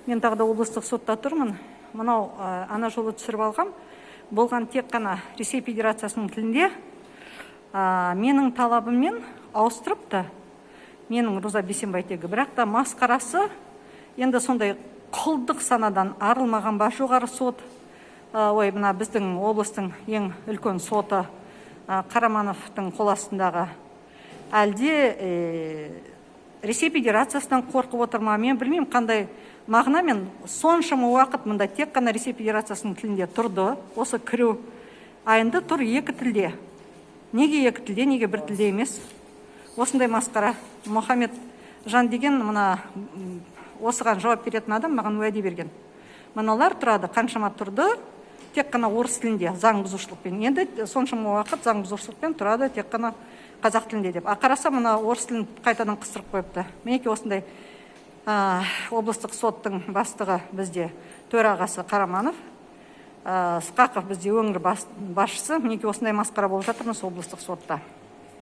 Мен тағы да облыстық сотта тұрмын. Мынау ана жолы түсіріп алғам. Болған тек қана Ресей Федерациясының тілінде. Менің талабыммен ауыстырыпты. Менің Роза Бейсенбайтегі. Бірақ та масқарасы енді сондай құлдық санадан арылмаған ба жоғары сот. Ой, мына біздің облыстың ең үлкен соты, Қарамановтың қол астындағы, әлде Ресей Федерациясынан қорқып отыр ма, мен білмеймін қандай мағынамен. Соншама уақыт мында тек қана Ресей Федерациясының тілінде тұрды осы кіру, а енді тұр екі тілде. Неге екі тілде, неге бір тілде емес? Осындай масқара. Мұхаммед Жан деген мына осыған жауап беретін адам маған уәде берген. Мыналар тұрады, қаншама тұрды тек қана орыс тілінде заң бұзушылықпен, енді соншама уақыт заң бұзушылықпен тұрады тек қана қазақ тілінде деп. А қараса, мына орыс тілін қайтадан қыстырып қойыпты. Мінекей, осындай. Облыстық соттың бастығы бізде, төрағасы Қараманов, Сқақов бізде өңір басшысы. Мінекей, осындай масқара болып жатырмыз облыстық сотта.